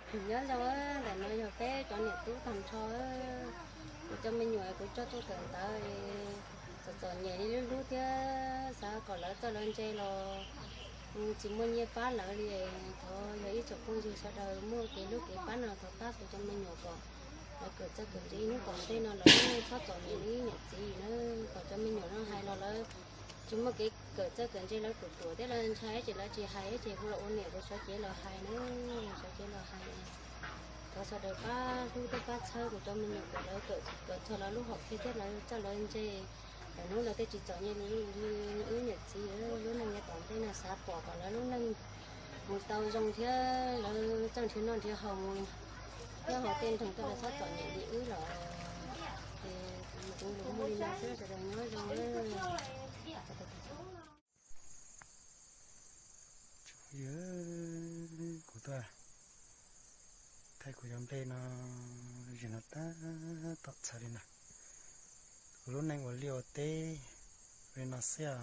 Nyob zoo, ntawm no yog peb cov niam tub tag nrho. Kuv cov me nyuam kuv coj tuaj kawm ntawv, txom txom nyem li lub hlub thiab xav kom lawv txawj lawv ntse los tsis muaj nyiaj pab lawv li. Thov yog ib tsoom phooj ywg sawv daws muaj kev hlub kev pab no thov pab kuv cov me nyuam kom lawv kawm txawj kawm ntse ib hnub tom ntej no lawv txhob txom nyem li niam txiv na. Kom cov me nyuam no hais los lawv tsis muaj kev kawm txawj kawm ntse lawv ruam ruam thiab lawv ntshai ces lawv tsis hais ces hu los ua niam ua txiv sawv cev los hais na, sawv cev los hais. Thov sawv daws pab hlub thiab pab txhawb kuv cov me nyuam kom lawv kawm txog lawv lub hom phiaj thiab lawv txawj lawv ntse. Lawm hnub lawv thiaj tsis txom nyem li wb niam txiv, lub neej nyob tom ntej no xav pom kom lawv lub neej mus tau zoo thiab lawv txawj nrhiav noj nrhiav haus mus nyob hauv tej nroog tau lawv txhob txom nyem li wb los. Ces kuv lus muaj li no xwb, sawv daws nyob zoo. Kuv tuaj thaij kuv cov nplej no, zim no tab tom txhawv li no. Kuv lub neej ua liaj ua teb li no xwb os.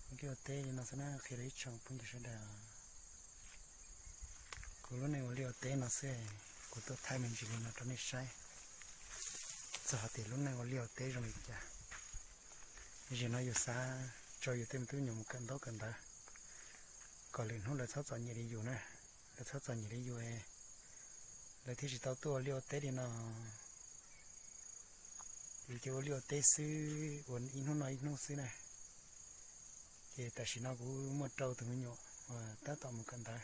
Ua liaj ua teb li no xwb na, qhia rau ib tsoom phooj ywg sawv daws. Kuv lub neej ua liaj ua teb no xwb, kuv tuaj thaij me ntsis li no rau nej saib, txog hais tias lub neej ua liaj ua teb zoo li cas. Zim no yus xav tso yus tej me tub nyuam mus kawm ntaub kawm ntawv, kom lwm hnub lawv txhob txom nyem li yus na, lawv txhob txom nyem li yus, lawv thiaj tsis tau tuaj ua liaj ua teb li no. Yus ces ua liaj ua teb xwb, ua ib hnub no ib hnub xwb na. Ces tam sim no kuv muaj rau tus me nyuam uas tab tom mus kawm ntawv.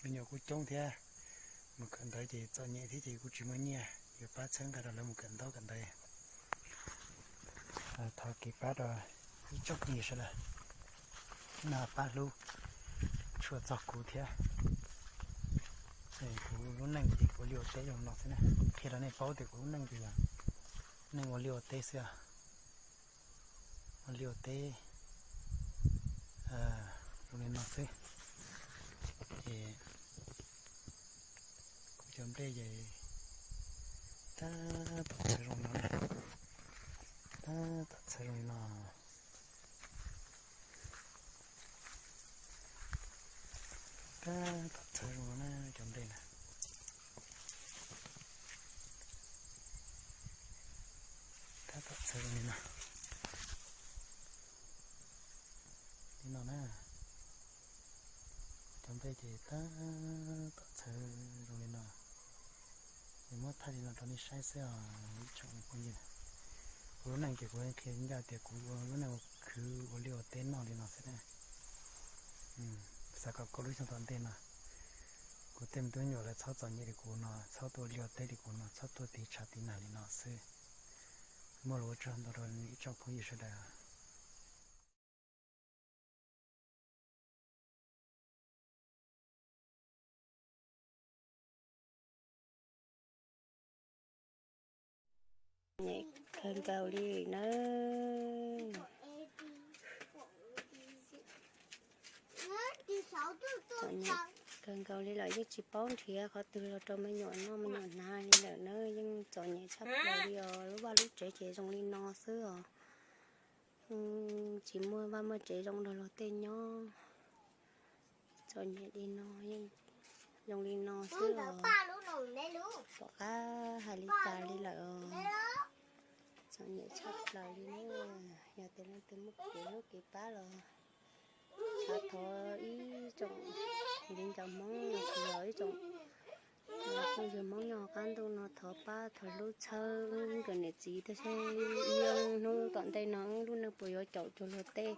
Me nyuam kuj coob thiab, mus kawm ntawv ces txom nyem thiab ces kuj tsis muaj nyiaj yuav pab txhawb nqa rau lawv mus kawm ntaub kawm ntawv. Thov kev pab rau ib tsoom phooj ywg sawv daws, nej pab hlub tshua txog kuv thiab. Kuv lub neej ces kuv ua liaj ua teb zoo no xwb na, qhia rau nej paub tias kuv lub neej ces yog neej ua liaj ua teb xwb. Ua liaj ua teb zoo li no xwb. Ces kuv cov nplej ces tab tom txhawv zoo li no, tab tom txhawv zoo li no, tab tom txhawv zoo no na cov nplej na. Tab tom txhawv zoo li no, li no na. Cov nplej ces tab tom txhawv zoo li no. Ces muab thaij li no rau nej saib xwb os ib tsoom phooj ywg. Kuv lub neej ces kuv qhia ncaj tias kuv ua lub neej ua khwv ua liaj ua teb noj li no xwb na. Xav kom kawg lub xyoo tom ntej no kuv tej me tub nyuam lawv txhob txom nyem li kuv no, txhob tuaj ua liaj ua teb li kuv no, txhob tuaj tiv tshav tiv nag li no xwb. Muaj lus ua tsaug ntau rau ib tsoom phooj ywg sawv daws. Nyem kawg nkaus li na. Txom nyem kawg nkaus li lawm, yeej tsis paub nrhiav qhov twg los rau me nyuam noj me nyuam hnav li lawm na, yeej txom nyem tshaj plaws li os. Lub vaj lub tsev ces zoo li no xwb os. Tsis muaj vaj muaj tsev zoo rau luag tej nyob. Txom nyem li no, yeej zoo li no xwb os. Pom qab hais li cas li lawm os. Txom nyem tshaj plaws li na. Yog tias leej twg muaj kev hlub kev pab los thov, thov ib tsoom viv ncaus Hmoob los sis yog ib tsoom phooj ywg Hmoob nyob qab ntuj no thov pab thov hlub txhawb nkawm niam txiv thiab seb ib hnub tom ntej no lub neej puas yuav caum cuag luag tej,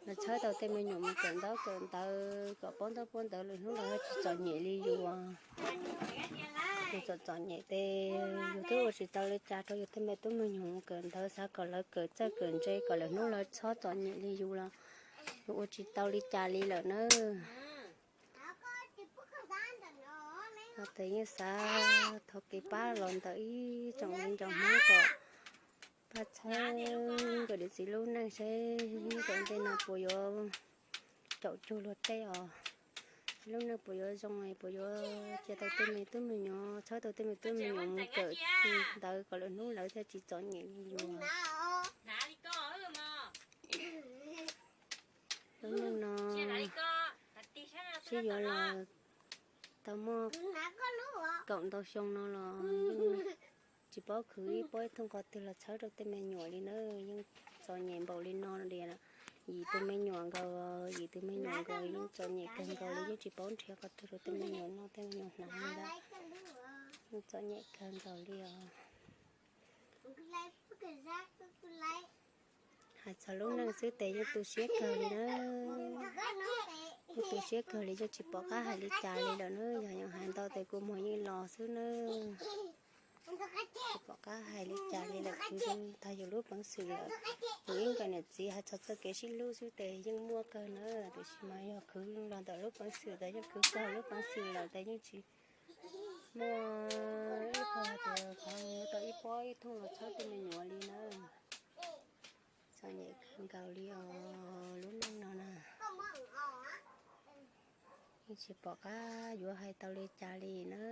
los txhawb tau tej me nyuam mus kawm ntaub kawm ntawv kom paub ntaub paub ntawv lwm hnub los tsis txom nyem li yus. Yus txom txom nyem ces yus twb ua tsis tau li cas rau yus tej me tub me nyuam mus kawm ntawv, xav kom lawv kawm txawj kawm ntse kom lwm hnub lawv txhob txom nyem li yus los yus ua tsis tau li cas li lawm na. Yog tes yeej xav thov kev pab los ntawm ib tsoom viv ncaus Hmoob kom pab txhawb nkawm niam txiv lub neej seb tom ntej no puas yuav caum cuag luag tej os. Lub neej puas yuav zoo, puas yuav cia tau tej me tub me nyuam, txhawb tau tej me tub me nyuam mus kawm ntawv kom lwm hnub lawv thiaj tsis txom nyem li yus. Lub neej no Sib yuav los tau muaj kaum ntau xyoo no los yeej tsis paub khwv ib pob ib thooj qhov twg los txhawb rau tej me nyuam li na. Yeej txom nyem npaum li no li. Yim tus me nyuam nkaus, yim tus me nyuam nkaus yeej txom nyem kawg nkaus li, yeej tsis paub nrhiav qhov twg rau tej me nyuam noj tej me nyuam hnav li lawm. Yeej txom nyem kawg nkaus li os. Hais txog lub neej xwb ces yeej tu siab kawg li na. Yeej tu siab kawg li, yeej tsis pom qab hais li cas li lawm na. Yog yeej hais ntau ces kua muag yeej los xwb na. Tsis pom qab hais li cas li lawm, kuv yeej tag yus lub peev xwm lawm. Kuv yeej nkawm niam txiv hais txog txoj kev sib hlub xwb ces yeej muaj kawg na, tiam sis mas yog khwv los ntawm lub peev xwm tas yeej khwv txog lub peev xwm lawm tas yeej tsis muaj ib qho tias qhov yuav tau ib pob ib thooj los txhawb tej me nyuam li na. Txom nyem kawg nkaus li os lub neej no na. Yeej tsis pom qab yuav hais tau li cas li na.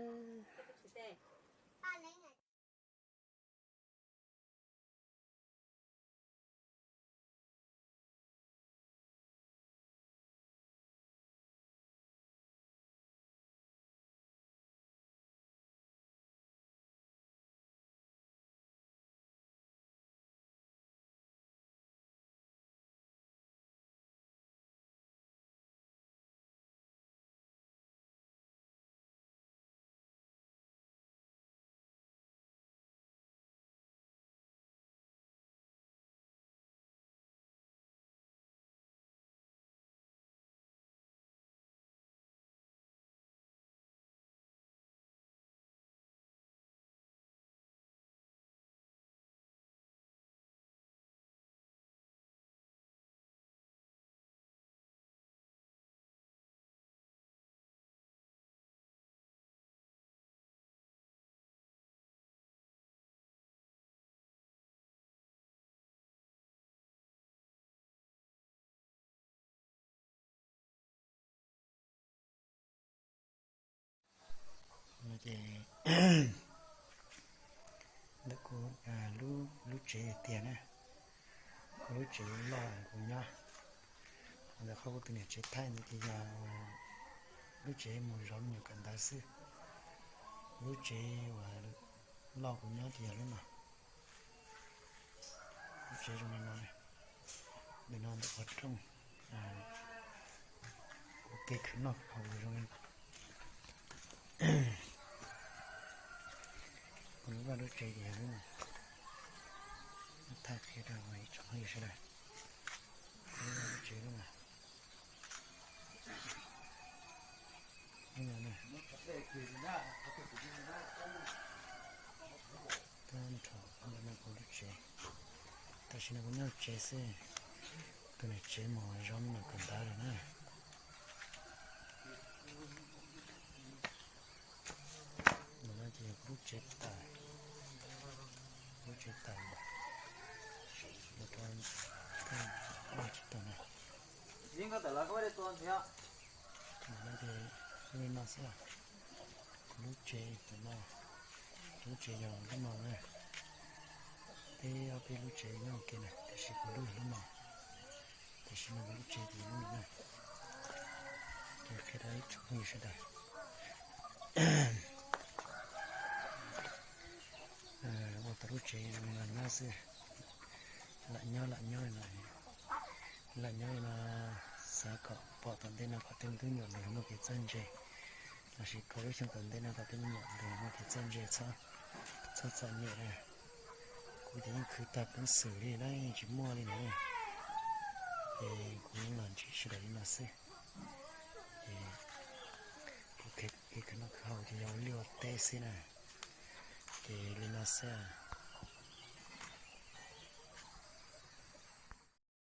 Ces ntawm kuv lub tsev tiag na, kuv lub tsev loj kuv nyob. Ntawm qhov kuv tus niam tsev thaij ntawd ces yog lub tsev mus zov me nyuam kawm ntawv xwb. Lub tsev uas loj kuv nyob ces yog lub no. Lub tsev zoo li no, ntawm no ntawm qhov rooj, ua ke khwv noj khwv haus zoo li no. Kuv lub vaj lub tsev ces yog lub no. Thaij qhia rau ib tsoom phooj ywg sawv daws lub vaj lub tsev lub no. Lub no na, tag nrho ntawm no kuv lub tsev. Tam sim no kuv nyob tsev xwb, tus niam tsev mus zov me nyuam kawm ntawv lawm na. Ntawm no ces yog kuv lub tsev tawm, lub tsev tawm ntawm, ntawm no ces zoo li no xwb. Kuv lub tsev ntawm no, kuv lub tsev yog lub no na. Peb ob peb lub tsev nyob ua ke na, tiam sis kuv lub yog lub no. Tam sim no kuv lub tsev ces yog lub no na. Ces qhia rau ib tsoom phooj ywg sawv daws. Ua tau lub tsev zoo li no nyob xwb. Lam nyob lam nyob li no, lam nyob li no, xav kom pom tom ntej no kom tej me tub me nyuam ntawd muaj kev txawj ntse, lossis kaum lub xyoo tom ntej no kom tej me nyuam ntawd muaj kev txawj ntse, txhob txom nyem na. Kuv ces yeej khwv tag peev xwm li na, yeej tsis muaj li na. Ces kuv los ntsib sawv daws li no xwb. Ces kuv kev khwv noj khwv haus ces yog ua liaj ua teb xwb na. Ces li no xwb.